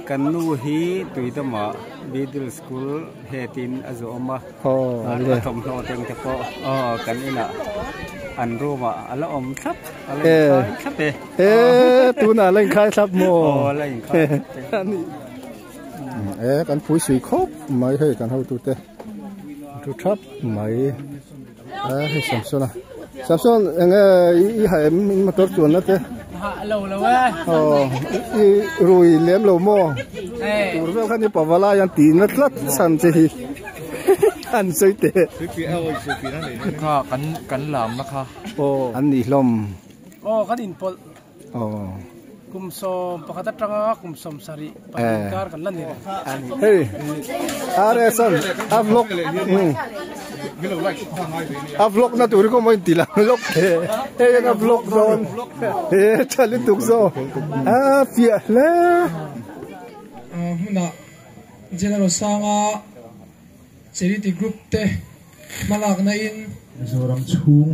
Kan nu hi Tuidama Middle School head in a zawm a, a thawmhnaw teng te pawh kan inah an room ah a la awm thlap, a la inkhai thlap e. E tunah a la inkhai thlap maw? Aw a la inkhai thlap e. E kan phui sui khawp mai hei kan hotute thu thap mai. A hei Samson a Samson enge i ha em in motor chuan na te ha lo lo e aw i rui lem lo maw tur vel khan i pavalai an ti na tlat chhan che hi an sawi teh kha kan kan lam na kha aw an ni hlawm aw kan inpawlh aw kum 11 atanga kum 70 pahnih kar kan la ni reng. Hei RS an a vlog a vlog na tur hi maw inti lang lawk the hei an a vlog dawn he tha lutuk zawk a fiah hle. Hmunah General Sanga Charity Group te hmalakna in. Mizoram chhung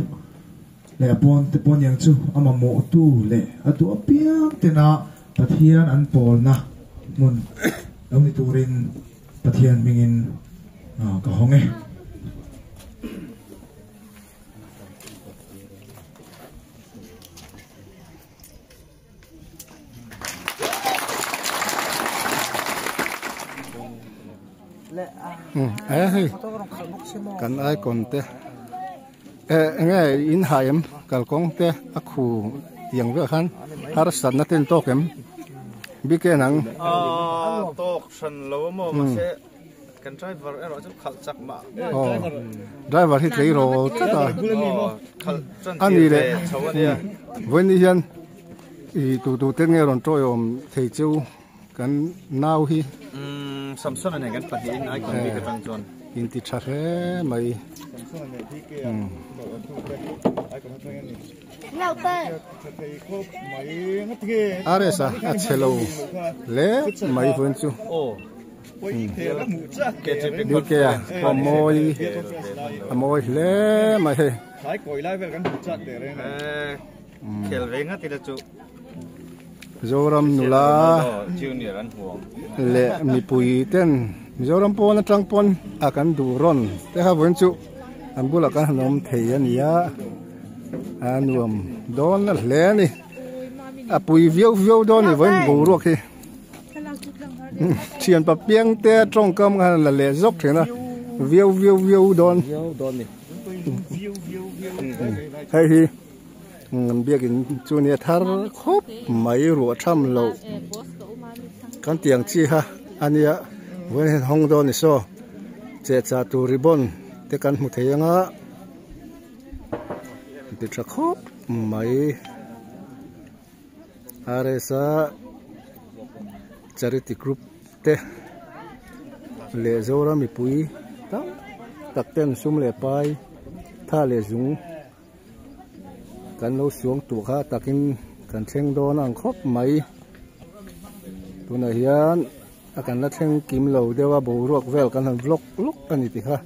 leh a pawn te pawh aniang chu a mamawhtu leh a duh apiang tena Pathian an pawlna hmun lo ni turin Pathian hmingin ka hawng e. E hei kan icon te eh enge in hai em kalkawng te a khu tiang vek khan harsatna ten tawk em bike nang tawk hran lo a maw mahse Kan driver erawh chu khalh chak mah. Aw driver hi tlei ro tlat a. Khalh chan A ni tir le. ve chho a nia. Vawiin hian i tu tu te nge rawn tawiawm thei cheu kan nau hi. Umm Samson a nen kan pahnihin icon bik atang chuan. In ti tha hle mai. Samson a nen PK a icon atang a ni. RS a a chhe lo hle mai vawiin chu. BK a a mawi a mawi hle mai hei. Mizoram nula leh mipui ten Mizoram pawn atang pawn a kan duh rawn te kha vawiin chu an bulah kan han awm thei a ni a a nuam dawn na hle a ni a pui viau viau dawn a ni vawiin boruak hi. Thian pa piang te tawngkam khan la leh zawk thin a viau viau viau dawn hei hi an biakin chu nia thar khawp mai ruah tham loh kan tiang chi kha a nia vawiin hian hawng dawn ni saw cheh chah tur ribbon te kan hmu thei anga ti tha khawp mai. RSa charity group te leh Zoram mipui tam tak ten sum leh pai tha leh zung kan lo suang tuh kha takin kan thleng dawn ang khawp mai tunah hian a kan la thleng kim lo deuh a boruak vel kan han vlog lawk a ni tih kha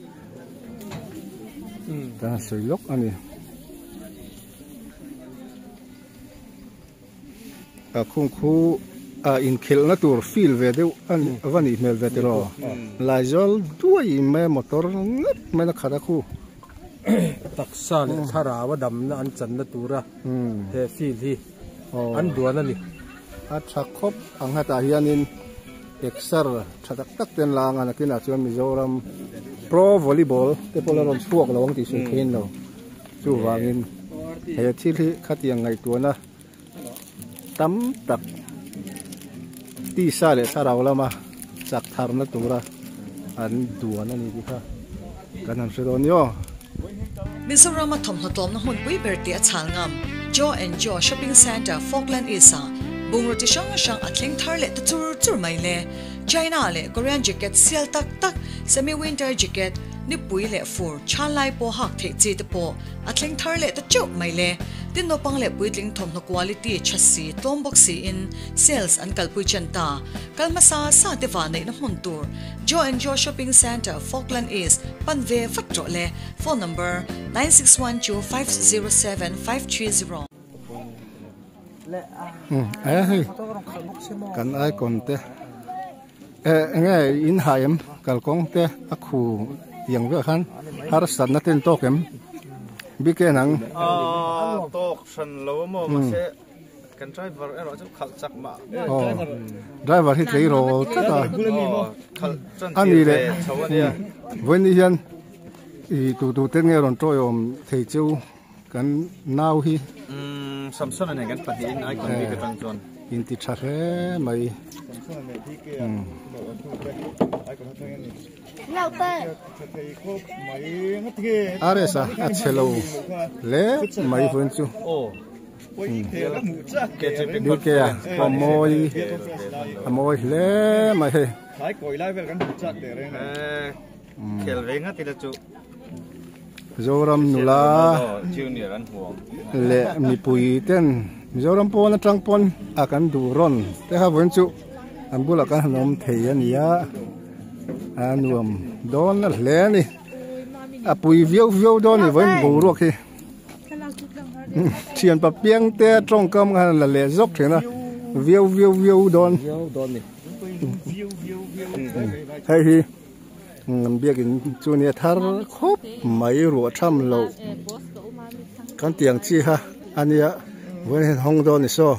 kan han sawi lawk a ni. A khung khu a inkhelhna tur field ve deuh a va nih hmel ve tiraw Laizawl duai mai a motor ngawt mai a khat a khu. Taksa leh thlarau a damna an channa tura he field hi an duan a ni. A tha khawp ang hetah hianin exer tha tak tak te an la ang a nakinah chuan Mizoram Pro Volleyball te pawh la rawn chhuak lo ang tih sawi theih a ni lo. Chuvangin he thil hi khatiang ngaihtuahna tam tak tisa leh thlarau lama chak tharna tura an duan a ni tih kha kan han hre dawn ni aw. Mizoram a thawmhnaw tlawmna hmunpui ber tih a chhal ngam Joe and Joe Shopping Centre Falkland East ah bungraw chi hrang hrang a thleng thar leh ta chur chur mai le. China leh Korean jacket sial tak tak, semi winter jacket, Nipui leh fur chhan lai pawh hak theih chi te pawh a thleng thar leh ta teuh mai le. Tin naupang leh puitling thawmhnaw quality tha si tlawm bawk siin sales an kalpui chen ta. Kal hmasa sa te vah neihna hmun tur Joe and Joe Shopping Centre, Falkland East pan ve vat rawh le. Phone number, 9612507530. Umm hei kan icon te. Enge in hai em kalkawng te a khu tiang vel khan harsatna ten tawk em bike nang tawk hran lo maw mahse kan driver erawh chu khalh chak mah driver hi tlei rawl tlat a ani leh vawiin hian i tu tu ten nge rawn tawiawm thei cheu kan nau hi Samson nen kan pahnihin icon bik atang chuan inti tha hle mai Aresa a chhelo hle mai vawiin chu BK a pawh mawi a mawi hle mai hei Zoram nula leh mipui ten Mizoram pawn atang pawn a kan duh rawn te kha vawiin chu an bulah kan han awm thei a ni a a nuam dawn a hle a ni a pui viau viau dawn a ni vawiin boruak hi thian pa piang te tawngkam khan la leh zawk thin a viau viau viau dawn hei hi. Biakin chu nia thar khawp mai ruah tham loh kan tiang chi kha a nia vawiin hian hawng dawn ni saw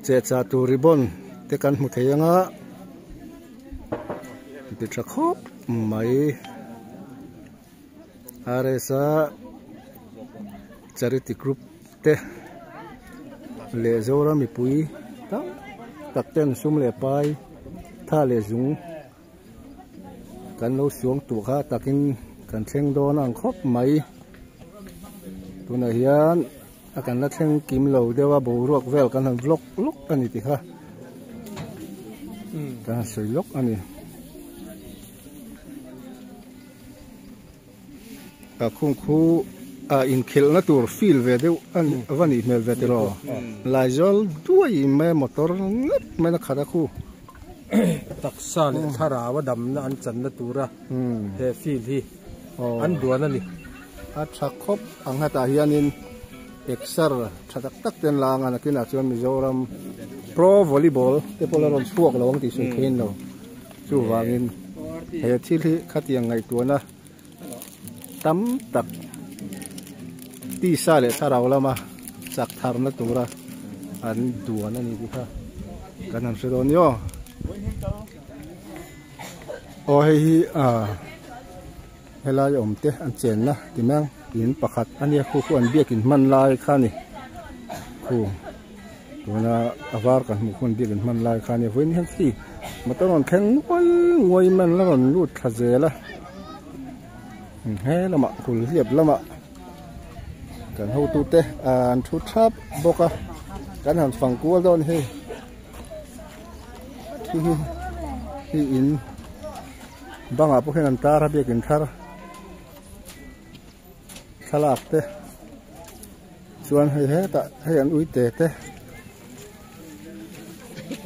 chehchah tur ribbon te kan hmu thei anga ti tha khawp mai R_S_A charity group te leh Zoram mipui tam tak ten sum leh pai tha leh zung. Kan lo suang tuah kha takin kan thleng dawn ang khawp mai. Tunah hian a kan la thleng kim lo deuh a boruak vel kan han vlog lawk a ni tih kha kan han sawi lawk a ni. A khung khu a inkhelhna tur field ve deuh a va nih hmel ve tiraw Laizawl duai mai motor ngawt mai na khat a khu. Taksa leh thlarau a damna an channa tura he field hi an duan a ni. A tha khawp ang hetah hianin exer tha tak tak te an la ang a nakinah chuan Mizoram Pro Volleyball te pawh la rawn chhuak lo ang tih sawi theihin lo chuvangin he thil hi khatiang ngaihtuahna tam tak tisa leh thlarau lama chak tharna tura an duan a ni tih kha kan han hre dawn ni aw. Aw hei hi ah helai awm te an chenna ti mai ang in pakhat a nia khu khu an biakin hman lai kha a ni khu tuna a var kan hmuh hun biakin hman lai kha a ni vawiin hian khi motor rawn thleng nguai nguai mai an la rawn lut thla zel a he lamah hul hliap lamah kan hotute an thu thap bawk a kan han fang kual dawn hei hi hi hi in bangah pawh hian an tar a biakin thar thlalak te chuan hei hetah hei an ui te te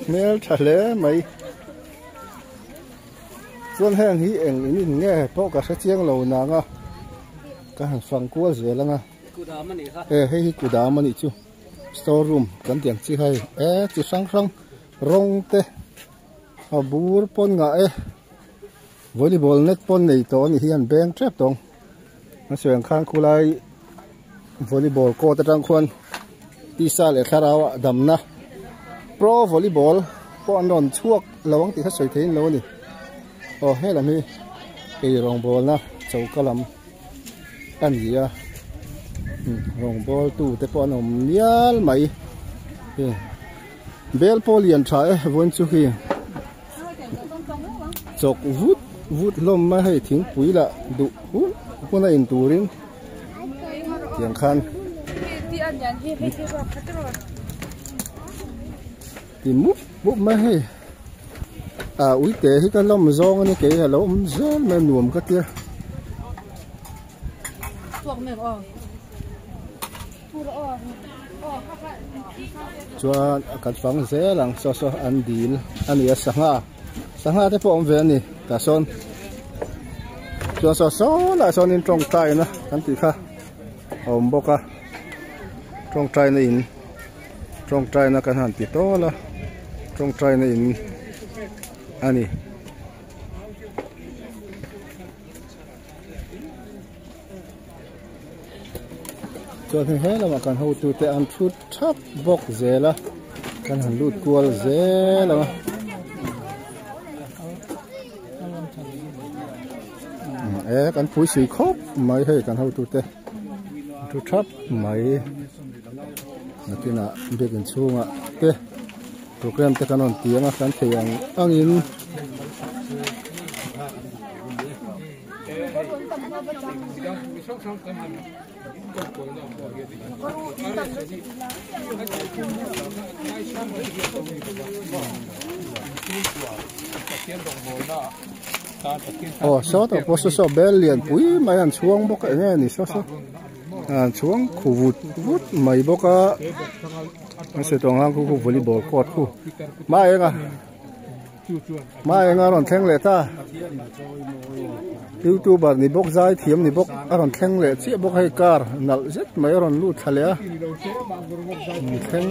hmel tha hle mai chuan heng hi eng in in nge pawh ka hre chiang lo nang a ka han fang kual zel ang a e hei hi kudam a nih chu store room kan tih ang chi kha hei e chi hrang hrang rawng te a bur pawn ngah e volleyball net pawn nei tawh a nih hi an beng tep tawh ang a sawi ang khan khulai volleyball court atang khuan tisa leh thlarau ah damna pro volleyball pawh an rawn chhuak lo ang tih kha sawi theihin lo a ni aw helam hi ei rawngbawlna choka lam a ni a rawngbawltu te pawh an awm mial mai bel pawh lian tha e vawiin chu hi. Chawk vut vut hlawm mai hei thingpui lah duh hun hun a in turin tiang khan ti mup mup mai hei a uite hi ka lawm zawng ani kei a lo awm zel mai nuam ka tia. Chuan a kal fang zel ang saw saw an dil a ni a sangha sangha te pawh a awm ve a ni tah sawn chuan saw saw lah sawn in tawngtai na kan tih kha a awm bawk a tawngtai na in tawngtai na kan han ti tawl a tawngtai na in a ni. Chuan hei he lamah kan hotute an thu thap bawk zel a, kan han lut kual zel ang a. E kan pui sui khawp mai hei kan hotute an thu thap mai nakinah biakin chhungah te program te kan rawn ti ang a kan thei ang angin. Aw sawtah pawh saw saw bel lian pui mai an chhuang bawk a eng nge ni saw saw an chhuang khu vut vut mai bawk a an sawi tawh ang khan khu khu volleyball court khu hma eng a. Hma enga rawn thleng leh ta youtuber ni bawk zai thiam ni bawk a rawn thleng leh chiah bawk hei car nalh zet mai a rawn lut thla leh a thleng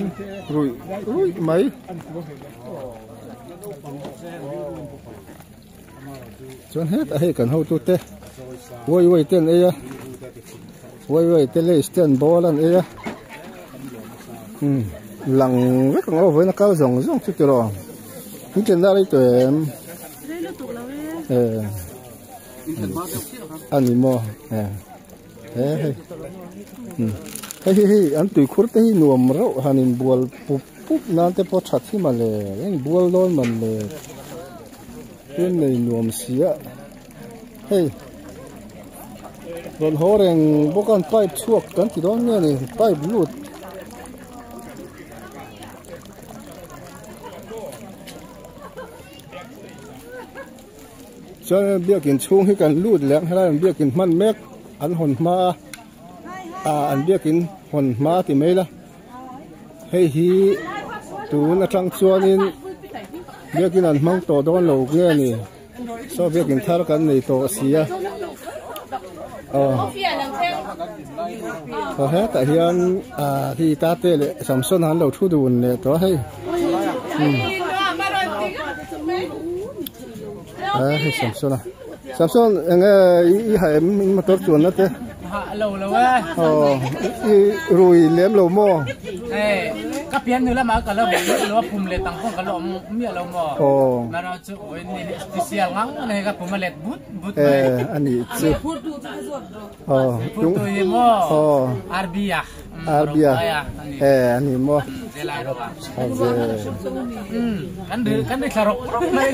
ruih ruih mai chuan hetah hei kan hotu te uai uai te an ei a uai uai te lays te an bawl an ei a umm. Lang vek ang aw vawiin a kal zawng zawng chu tiraw in chen na rei tawh em rei lutuk lo e eh a ni maw eh he hei hei hi hei an tuikhur te hi nuam reuh han in bual pup pup nan te pawh that hi mawle eng bual dawn man le tun nei nuam si a hei rawn haw reng bawk a pipe chhuak kan ti dawn nge ni pipe lut chuan biakin chhung hi kan lut leh ang helai an biakin hman mek an hawn hma a ah an biakin hawn hma ti mai la hei hi tun atang chuanin biakin an hmang tawh dawn lo nge ni. Saw biakin thar kan nei tawh si a aw aw hetah hian ah hi tate leh Samson an lo thu dun leh tawh a hei a hei Samson a Samson eng nge i ha em in motor chuanna te lo lo e aw i rui lem lo maw ka pian nu lama ka lo lo pum leh tang pawh ka lo awm miah lo maw aw Eh, ani chu aw tung aw arbia arbia eh ani maw ave kan ri kan ri thlarok rok mai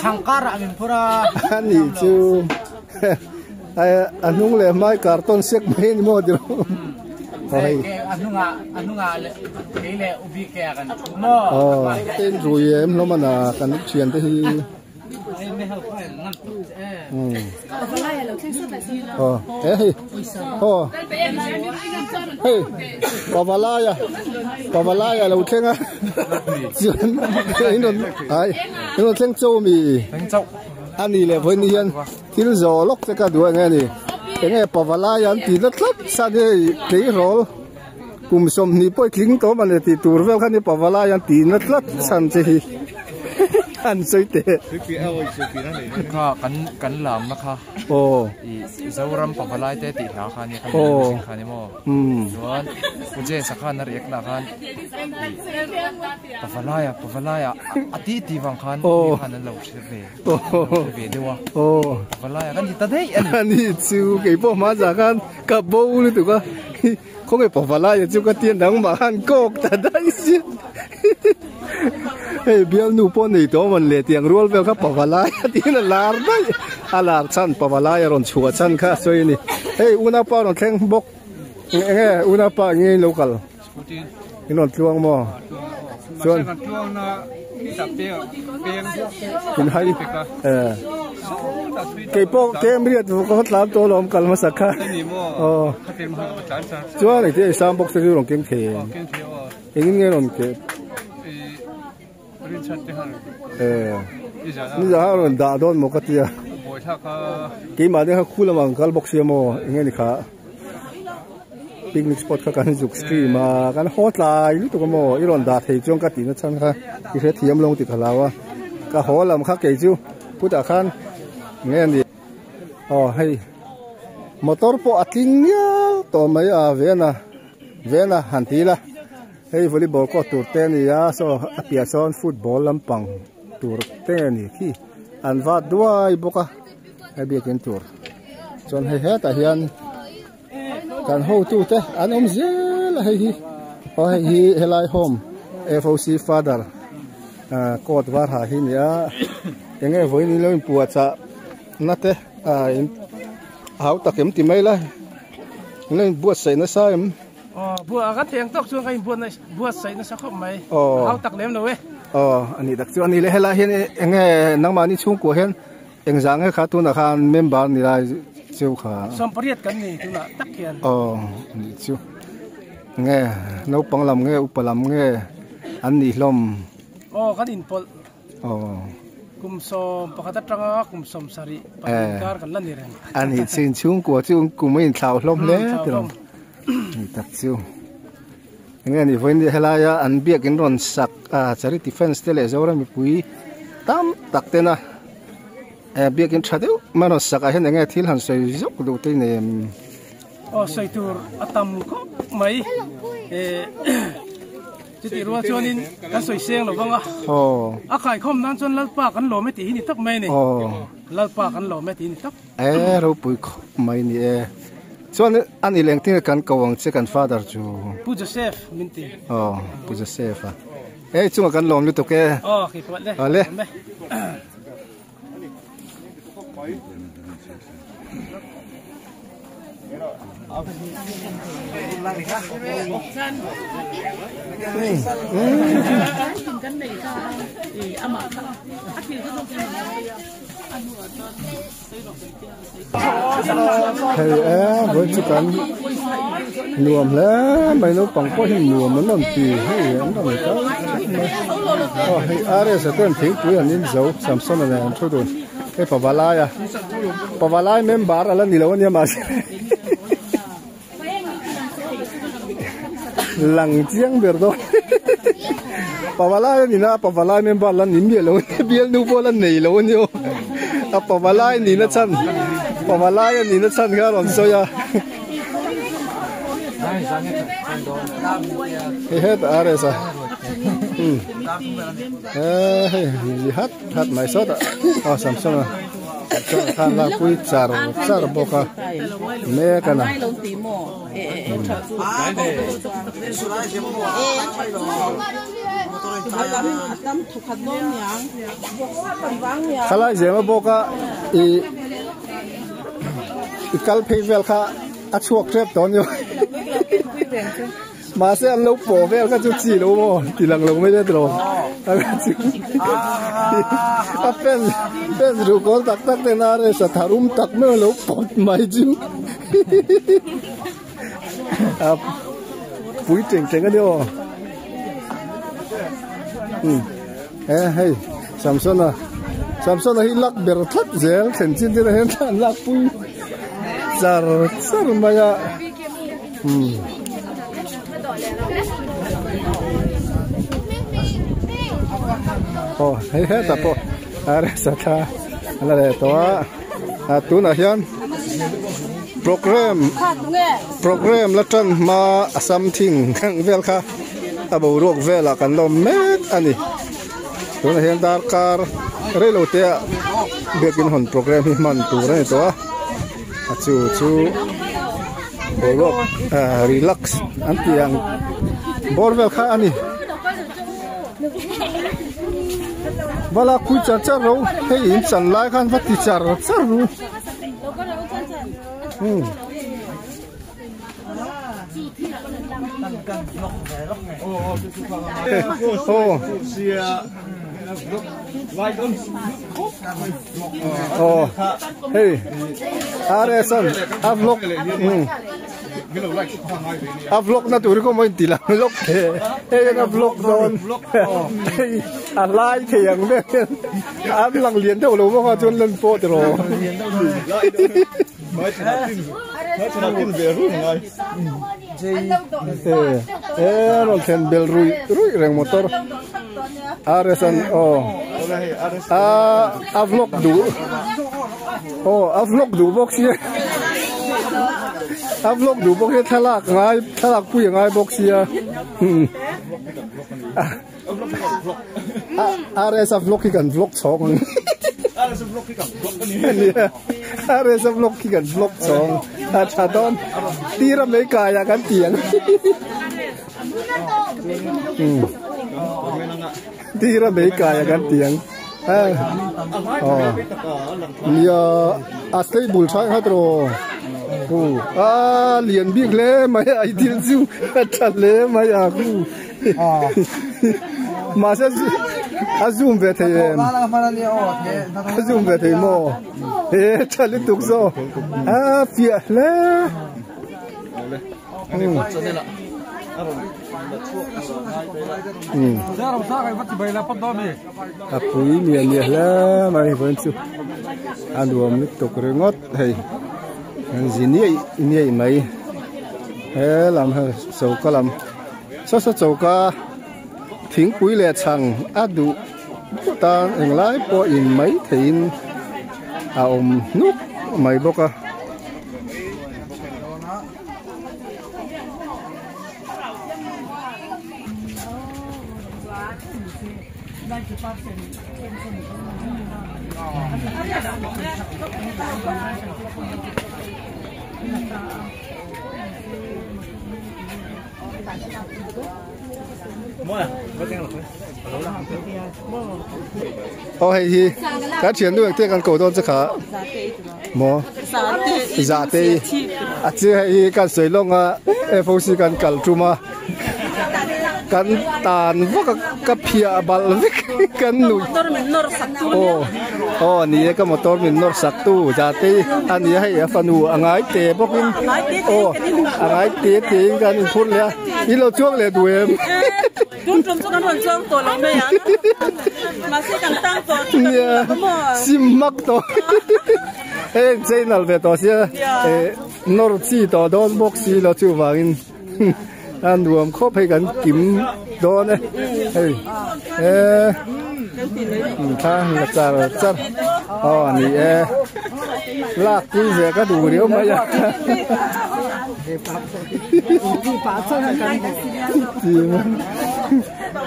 changkara min phura ani chu a hnung leh hmai carton sek mai ani maw tiro hei a hnunga a hnunga le kei le ubi ke kan thu maw aw ten rui em hlawm ana kan thian te hi aw he hei aw hei pavalaya pavalaya lo thleng a chuan in rawn ai in rawn thleng chau mi ani leh vawiin ni hian Thil zawh lawk che ka duh eng nge ni? Enge pavalai an tih na tlat san hei tleirawl kum 20 pawh i tling tawh mawni tih tur vel kha ni pavalai an tih na tlat san che hi an sawi teh. Kha kan kan lam na kha aw i Zoram pavalai te tih hla kha nia kha music kha ni maw chuan Pu James a khan a react na khan i pavalai a pavalai a a ti ti vang khan mi khan an lo hre ve. Ve deuh a. Aw. Valai a kan ti ta daih a ni. Ani chu kei pawh hma zah khan ka bo lutuk a. Khawnge pawh valai a chu ka ti a nang mah khan kawk ta daih si. Hei bialnu pawh nei tawh man le tiang rual vel kha pavalai a tiin a lar daih. A lar chhan pavalai a rawn chhuah chhan kha a sawi a ni. Hei unaupa rawn thleng bawk. Enge unaupa nge in lo kal? In rawn tluang maw? Chuan in hai eh kei pawh kem riat ka va tlan tawh alawm kal hmasa kha aw chuan engtin ei sang box te chu rawn keng thei em engin nge rawn keh eh ni zah rawn dah dawn maw ka tia keimah te kha khu lamah an kal bawk sia maw enge ni kha picnic spot kha kan zuk stream a kan haw tlai lutuk a maw i rawn dah thei chuan ka tihna chhan kha i hrethiam lo tih ka hlau a ka haw lam kha kei chu putah khan nge a ni aw hei motor pawh a tling mial. tawh mai a vena vena han ti ila hei volleyball court tur te a ni a saw a piah sawn football lampang tur te a ni khi an vat duai bawk a hei biakin tur chuan hei hetah hian kan hotu te an awm zel a hei hi aw hei hi helai home F_O_C father ah coat var ha hi a ni a eng nge vawiin in lo inpuah chah na te ah in hau tak em ti mai la in lo inbuatsaih nasa em. Aw buah kan thei ang tawk chuan kan inbuat buatsaih nasa khawp mai hau tak lem lo e. Aw a nih tak chu a ni le helai hian eng nge nangmahni chhungkua hian Eng zah nge kha tunah khan member ni lai cheu kha? 80 kan ni tunah tak hian. Aw nih chu. Nge naupang lam nge upa lam nge an nih hlawm? Aw kan inpawlh. Aw. Kum 11 atanga kum 70 pahnih kar kan la ni reng. A nih chu inchhungkua chu kum a inthlau hlawm hle tiraw. Nih tak chu. Enge ni vawiin helaia an biakin rawn sak a charity fans te leh Zoram mipui tam tak tena eh biakin tha deuh mai rawn sak ah hian enge thil han sawi zawk duh te nei em? Aw sawi tur a tam khawp mai eh chutih rual chuanin kan sawi seng lo vang a a khaikhawm nan chuan Lalpa kan lawm e tih hi ni tak mai a ni Lalpa kan lawm e tih hi ni tak. Eh ropui khawp mai ni e. Chuan a ni leng tinge kan ko ang che kan father chu. Pu Joseph min ti. Aw Pu Joseph a. Hei chungah kan lawm lutuk e. Aw khi pawh le. Awle. Hei e vawi chu kan nuam hle mai naupang pawh hi nuam an rawn ti hei an rawn kal theuh mai aw hei RS a ten thingpui an in zo Samson a nen an thu dun hei pavalai a pavalai member a la ni lo ania mahse Lang chiang ber dawn Pavalai a ni na Pavalai member la ni miah lo ania bialnu pawh la nei lo ania aw a Pavalai ni na chhan Pavalai a ni na chhan kha a rawn sawi a hei hetah a rest a umm hei hat hat mai sawtah aw Samsung a. Chuan khan lakpui char char bawk a mek a na. Khalai zema bawk a i i kal phei vel kha a chhuak tep tawh aniu. Mahse an lo pawh vel kha chu chi lo maw ti lang lo mai let lo a fans fans ruh kawl tak tak ten a resa tharum tak mai a lo pawt mai chu a pui teng teng a ni aw e hei Samsona Samsona hi lak ber tlat zel thlen chin te hian an lak pui char char mai a. Aw hei hetah pawh rsa thla a la leh tawh a ah tunah hian program program la tan hma a something ang vel kha a boruak velah kan lawm mek a ni tunah hian darkar reilo te ah biakin hawn program hi hman tur a ni tawh a a chu chu. Boruak relax an tih ang bawr vel kha a ni vala khui char char ro hei in chan lai khan va ti char char ru aw Aw hei RS an a vlog a vlog na tur hi kawng maw inti lang lawk the hei an a vlog dawn hei a lai thei ang vel hian an lang lian deuh lo bawk a chuan lan pawh tiraw e rawn thlen bel ruih ruih reng motor RS an aw a a vlog duh aw a vlog duh bawk sia A vlog du bawk hi thlalak ngai thlalak pui a ngai bawk sia. RS a vlog hi kan vlog chhawng ang. RS a vlog hi kan vlog ani. RS a vlog hi kan vlog chhawng. A tha dawn. Tira mai kai a kan ti ang. Tira mai kai a kan ti ang. Oh. Nia a stable tha kha tro. A lian bik le mai ai thil chu a tha le mai a ku. Mà sẽ a zoom về thì a zoom về thì mò ê chả liên tục rồi à phía lé à pui miền miền lé mà vẫn chưa ăn uống liên tục rồi ngót thì gì nhỉ nhỉ mấy ê làm sầu có làm sao sao sầu ca thính quý lệ chẳng á đủ ta anh lái po in mấy thì à ôm nút mấy bốc à Ô hay hi cá chuyện được tiếng ăn cổ đôn chắc hả? Mò dạ tê à chứ hay cái sợi lông à FOC cái cào chuma cái tàn vóc cái pia bal vik cái nui ô ô nè cái motor mình nor sạc tu dạ tê anh nè hay phanu angai tê bốc in ô angai tê tê cái phun lẹ ít lâu chuông lẹ đuôi em chúng chúng chúng con chuông tổ lắm đấy á mà sẽ càng tăng tổ sim mắc tổ ê chơi nào về tổ xia nor chi tổ đón bốc xì lo chú vàng in ăn đuồm khốp hay gắn kiếm đón ấy ê tha là chả chả ờ nè lạc quý về các đủ điều mấy à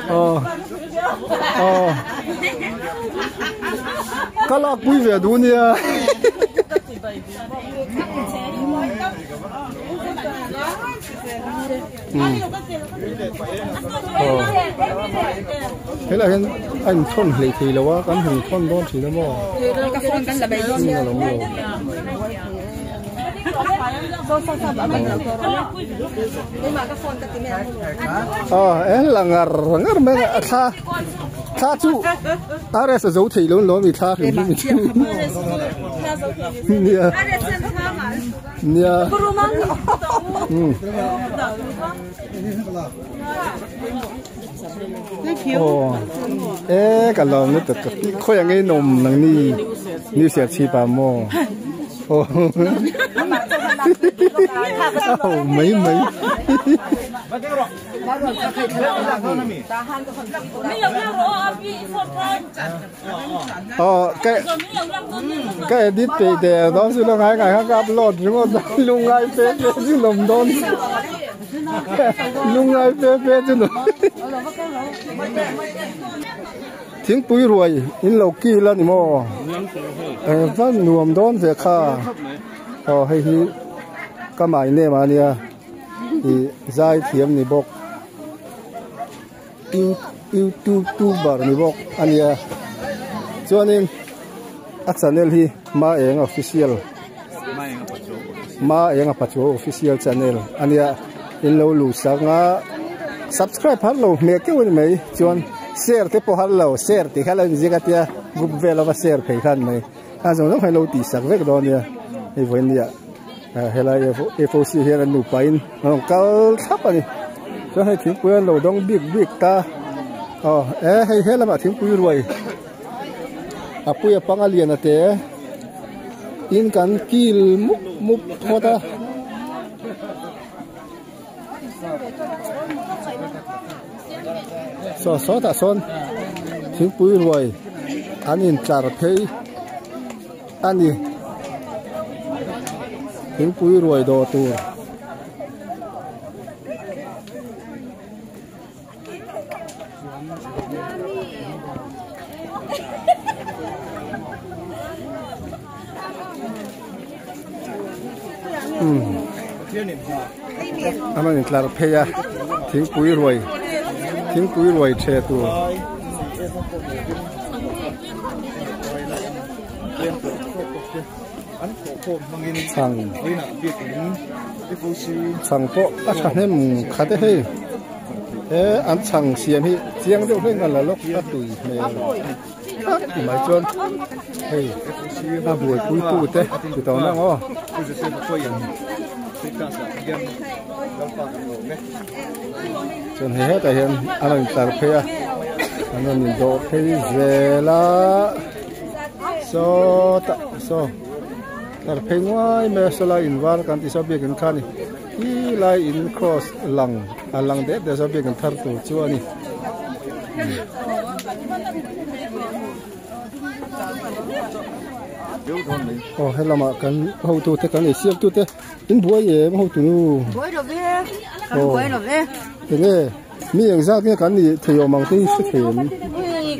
ờ ờ cái lạc quý về đủ nè thế là anh thôn lì thì là quá, anh hình thôn đó thì nó mò. Ờ, em là ngар ngар mấy tha tha chú, ta đây sẽ giấu thì luôn luôn bị tha thì mình. Nè, nè. Ồ, ê cả lòng nó tự khôi anh ấy nồng nằng ni, ni sẽ chi bà mò. Ồ, mấy mấy. Ờ, cái edit thì để đó chứ nó ngày ngày khác upload đúng không? Luôn ngày phê phê chứ lồng đón. Luôn ngày phê phê chứ nó. Tiếng bụi rồi, in lầu kia là gì mà, vẫn nuông đón về kha, ờ hay hi, cái máy này mà nè, thì dai thiểm này bọc, YouTuber này bọc, anh nè, cho nên, à channel hi, ma eng official, ma eng pachu official channel, anh nè, in lâu lù sáng á, subscribe hết lâu, mẹ kêu này mấy, cho nên share te po hello share ti khala zika tia group vela va share phei khan mai a zong zong hello ti sak vek don nia hei voin nia helai FOC hian an nu pain an kal thap ani chuan hei thingpui an lo dawng bik bik ta aw e hei he lamah thingpui ruai a pui a panga lian a te in kan kil mup mup phawt a. So so ta son thingpui ruai an in tlar phei ani thingpui ruai do tur Umm an rawn intlar phei a thingpui ruai thingpui ruai the tur. Chhang chhang pawh a thahnem khat e hei he an chhang siam hi chiang deuh hleng a la lawk a tui hmel tlat mai chuan hei a buaipui tu te ti tawh na ang aw. Chuan hei hetah hian a rawn tlar phei a an rawn indawh phei zel a. Sawtah saw tlar phei nguai mai a sawlai in var kan tih saw biakin kha a ni khi lai in cross lang a lang det det saw biakin thar tur chu a ni. Aw helamah kan hotu te kan insiam tu te in buai em hotu nu buai lo ve kan buai lo ve enge Mi engzat nge kan nih thei awm ang te hi hre thei em?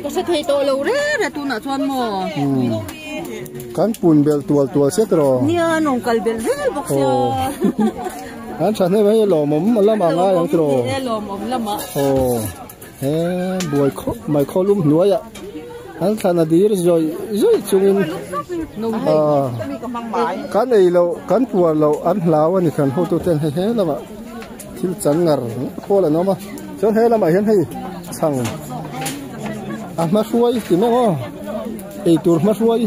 Ka hre thei tawh lo reng a tunah chuan maw? Kan pun belh tual tual set rawh. Nia an rawn kal belh zel bawk sia. An tha hnem hei lawmawm lamah ngai ang tiraw? Lawmawm lamah. Aw he buai khawp mai khawlum hnuaiah an thlan a dir zawih zawih chungin kan ei loh kan puar loh an hlau a ni kan hotuten hei he lamah. Thil chan ngar khawl an awm a chuan he lamah hian hei chhang a hma hruai ti maw aw eitur hma hruai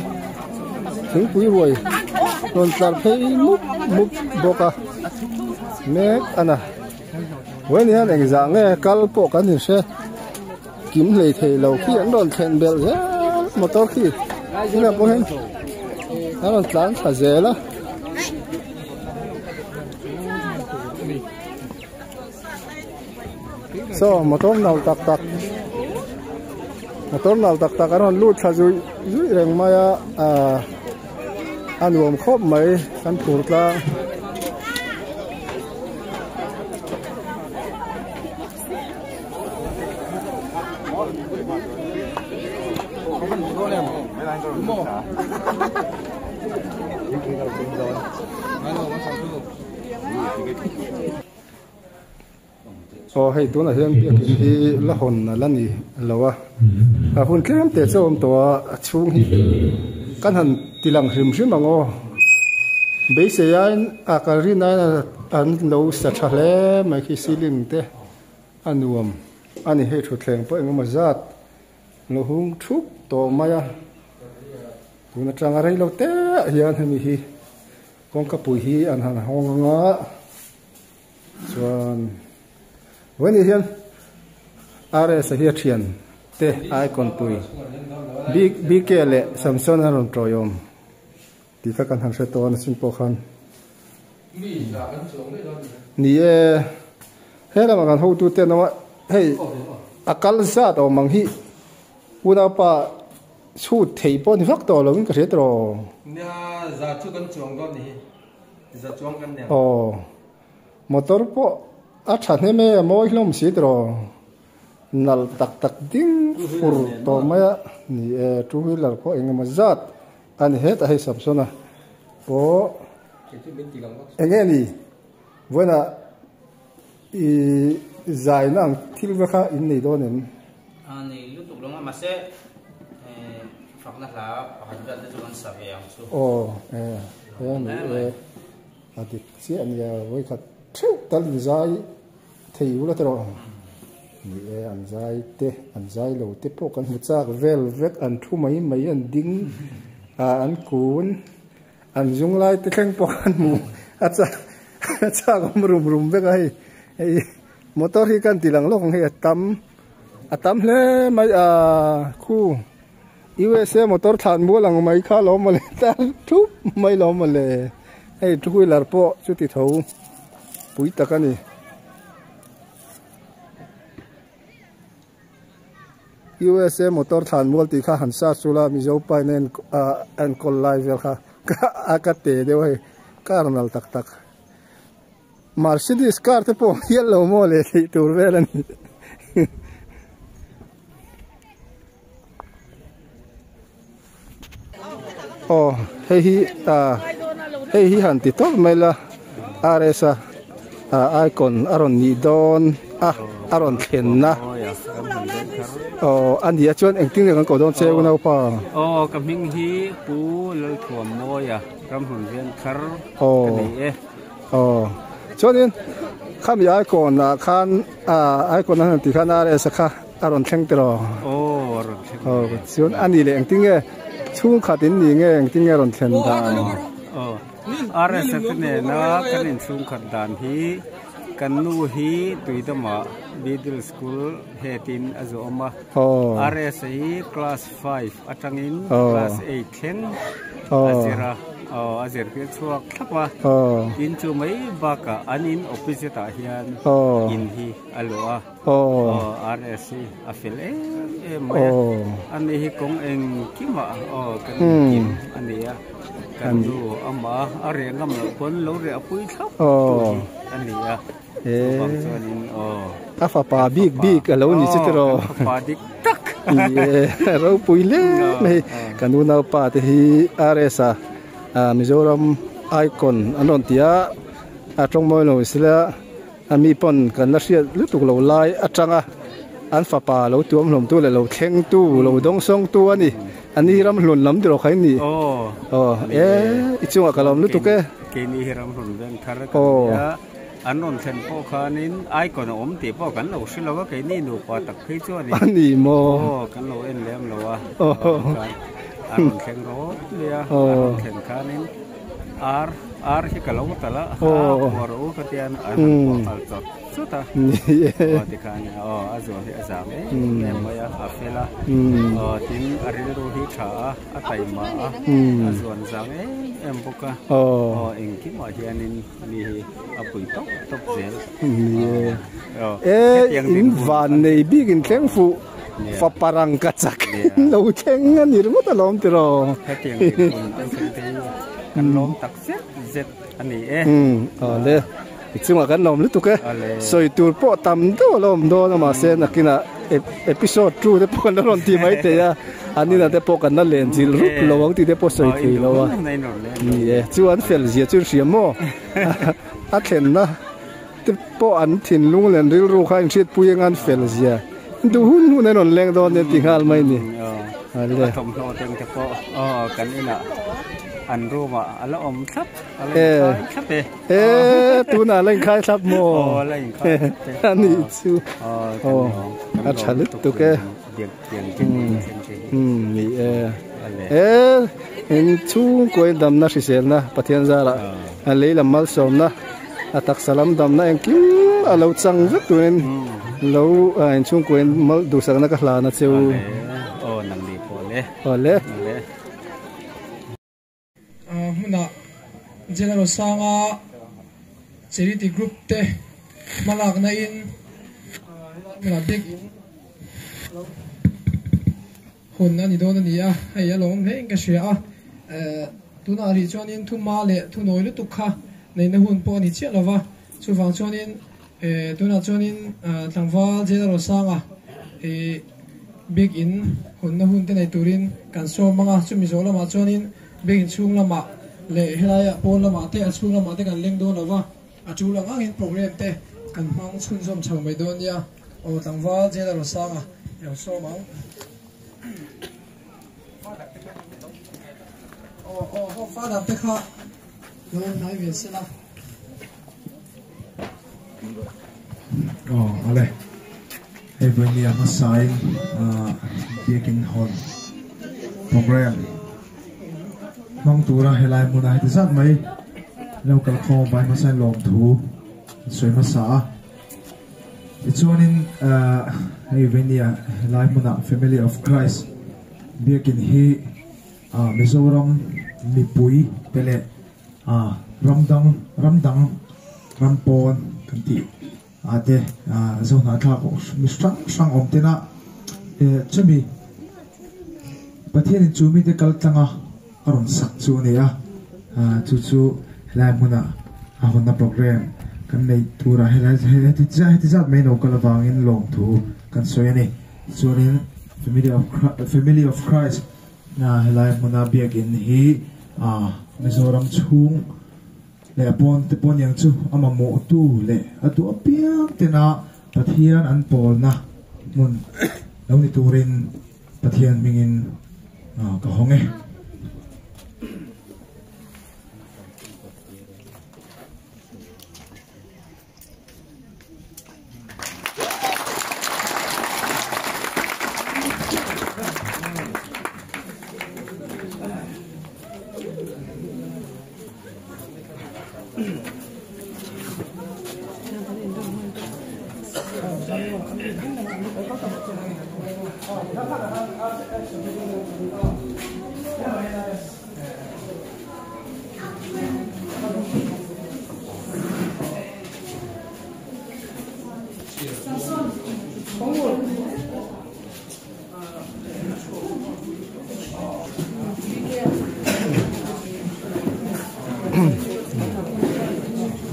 thingpui ruai rawn tlar phei mup mup bawk a mek a na vawiin hian engzah nge kal pawh kan inhre kim hlei thei lo khi an rawn thlen belh zel motor khi tunah pawh hian an rawn tlan thla zel a. Saw motor nal tak tak motor nal tak tak an rawn lut thla zui zui reng mai a ahh a nuam khawp mai kan phur tlang. Aw hei tunah hian biakin hi la hawn a la ni lo a a hun tlem te chu a awm tawh a a chhung hi kan han ti lang hrim hrim ang aw beisei aiin a kal rin aiin an lo sa tha hle mai khi ceiling te a nuam a ni hei thutthleng pawh engemaw zat lo hung thup tawh mai a tun atanga rei lo te ah hian hemi hi kawngka pui hi an han hawng ang a chuan vawiin hian RS a hi a thian te icon pui BK leh Samson an rawn tawiawm tih kha kan han hre tawh a sin pawh khan ni e he lamah kan hotu te an awm a hei a kal zat awm ang hi unaupa chhut thei pawh ni vak tawh lo in ka hria tawh nia za chu kan chuang dawn ni hi za chuang kan nia aw motor pawh a tha hnem e a mawi hlawm si tawh nal tak tak ding fur tawh mai a ni e two wheeler pawh engemaw zat A ni hetah hei Samsona pawh eng nge ni vawiinah i zaina ang thil va kha in nei dawn em? A nei lutuk lo a mahse fakna hla pakhat vel te chu kan sa ve ang chu. Aw e he ni e a dik chiah a nia vawikhat theuh tal in zai thei ula tawh ang. Ni e an zai te an zai lo te pawh kan hmu chak vel vek an thu mai mai an ding ah an kun an zung lai te thleng pawh kan hmu a chak a chak awm rum rum vek a hei hei motor hi kan ti lang lawk ang hei a tam a tam hle mai a khu USA motor thlan mual ang mai kha lo mawle tar thup mai lo mawle hei two wheeler pawh chuti tho pui tak a ni. USA motor thlan mual tih kha han search ula Mizo pa in a enkawl lai vel kha a ka te deuh hei car nal tak tak Mercedes car te pawh hial lo maw leh theih tur vel a ni. Aw hei hi ah hei hi han ti tawp mai la. RS a icon a rawn nih dawn a a rawn thlen na aw a ni a chuan engtin nge kan koh dawn che unaupa? Aw ka hming hi Pu Lalthuammawia Ramhlun Vengthar ka ni e. Aw chuanin khami icon ah khan icon a han tih khan RS a kha a rawn thleng tiraw? Aw a rawn thleng. Aw chuan a ni leh engtin nge chhungkhat in ni nge engtin nge a rawn thlen dan? Aw RSF nena kan inchhungkhat dan hi kan nu hi Tuidamah Middle School head in a zawm a. RS hi class 5 atangin class 8 thleng a zir a. Aw a zir tir chhuak thlap a. Tin chu mai bakah an in opposite ah hian in hi a luah a. Aw RS hi a fel em em mai a. Ani hi kawng engkimah aw kan inkim a ni a. Kan nu amah a reh ngam loh pawn lo reh a pui thlap tur hi a ni a. Chuvang chuanin aw. A fapa bik bik a lo ni chu tiraw. Aw kan fapa dik tak. Ni e ropui hle mai. Kan unaupa te hi RS a Mizoram icon an rawn ti a. A tawngmawi lo sila. A mi pawn kan la hriat lutuk lo lai atanga an fapa lo tuam hlawm tu leh lo thleng tu lo dawng sawng tu a ni. A ni hi ramhlun lam tiraw kha in ni. Aw e i chungah ka lawm lutuk e. Keini hi ramhlun veng thar kan ni a, an rawn thlen pawh khanin icon a awm tih pawh kan lo hre lo a, keini nupa tak phei chuanin. A ni maw? Aw kan lo en lem lo a. An rawn thleng rawt mai a, an rawn thlen khanin. Ar ar hi ka lo tal a, a phuar u ka tian an han phuah nghal chawt chawt a. Aw tikhan aw a zual hi a zam em em mai a, a fel a. Aw tin a rilru hi tha a, a taima a, a zuan zang em em bawk a. Aw engkimah hianin mi hi a pui tawp tawp zel. Aw hetiang in van nei bik in thleng fuh Fapa rang ka chak lo thleng a ni ringawt alawm tiraw. Hetiang dinhmun an thleng te hi kan lawm tak zet zet a ni e. Awle i chungah kan lawm lutuk e. Sawi tur pawh tam deuh a lo awm dawn a mahse nakinah episode 2 te pawh kan la rawn ti mai thei a. An inah te pawh kan la len zilh rup lo ang tih te pawh sawi thei lo a. Ni e chu an fel zia chu in hria maw? A thlenna. Te pawh an thinlung leh an rilru kha inhriatpui anga an fel zia duh hun hun an rawn leng dawn nia ti nghal mai ni. A thawmhnaw teng te pawh aw kan inah an room ah a la awm thlap a la inkhai thlap e. E tunah a la inkhai thlap maw? Aw a la inkhai thlap e. A nih chu aw a tha lutuk e. Ni e. E in chhungkaw in damna hriselna Pathian zarah a lei lam malsawmna A taksa lam damna engkim a lo chang vek turin lo inchhungkuain mal duhsakna ka hlan a cheu. Aw nang ni pawh le. Aw le. Hmunah General Sanga Charity Group te hmalakna in hmunah bik in hun a ni dawn a ni a, hei a lawm hle in ka hria a, tunah rih chuanin thuma leh thunawi lutuk kha neihna hun pawh a ni chiah lova, chuvang chuanin tunah chuanin tlangval General Sanga bik in hunna hun te nei turin kan sawm ang a, chumi zawh lamah chuanin bik in chhung lamah leh helaiah pawn lamah te a chhung lamah te kan leng dawn lova, a tul ang angin program te kan hmang chhunzawm chho mai dawn nia. Aw tlangval General Sanga i lo sawm ang. Aw aw ho father te kha lo hnai ve sela. Aw ale hei vawinia hmasain biakin hawn program hmang tura helai hmunah heti zat mai lo kalkhawm vai hmasain lawmthu an sawi hmasa a. Tichuanin hei venia helai hmunah Family of Christ biakin hi Mizoram mipui te leh ramdang ramdang ram pawn kan tih ah te Zohnahthlak mi hrang hrang awm tena chumi Pathianin chu mite kal tlanga a rawn sak chu a ni a, chu chu helai hmunah a hawnna program kan neih turah helai heti heti zat mai no kal avangin lawmthu kan sawi a ni. Tichuanin Family of Family of Christ helai hmuna biakin hi Mizoram chhung. leh a pawn te pawh aniang chu a mamawh tu leh a duh apiang tena Pathian an pawlna hmun lo ni turin Pathian hmingin ka hawng e.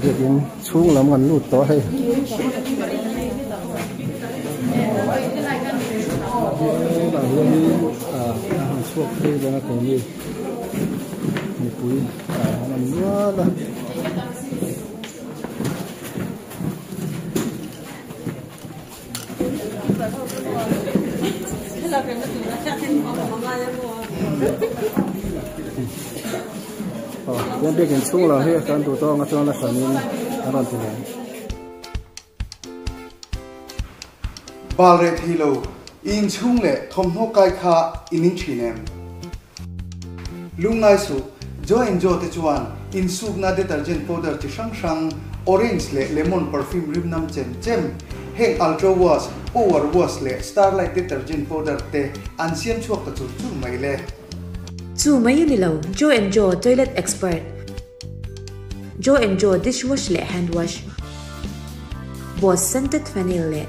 Biakin chhung lam kan lut tawh hei. Hetah hianin ah a han chhuak phei dawn a keini mipui ah an awm nual a. Aw biakin chhung lam hi kan duh tawng atanga la hranin a rawn ti leh. Bal reh thei lo, i inchhung leh thawmhnaw kai kha i ning thin em? Lungngai suh, Joe and Joe te chuan insukna detergent powder chi hrang hrang, orange leh lemon perfume rim nam chem chem, heng Ultra Wash, Power Wash leh Starlight detergent powder te an siam chhuak ta chur chur mai le. Chu mai a ni lo, Joe and Joe toilet expert, Joe and Joe dishwash leh hand wash, Boss scented phenyl leh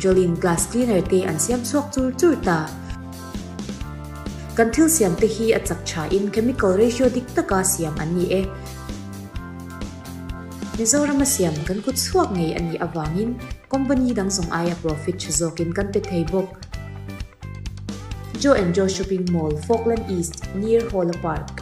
Jolene glass cleaner te an siam chhuak chur chur ta. Kan thil siam te hi a chak tha in chemical ratio dik taka siam an ni e. Mizorama siam kan kut chhuak ngei a nih avangin company dang zawng aia profit tha zawkin kan pe thei bawk. Joe and Joe Shopping Mall, Falkland East, near Hawla Park.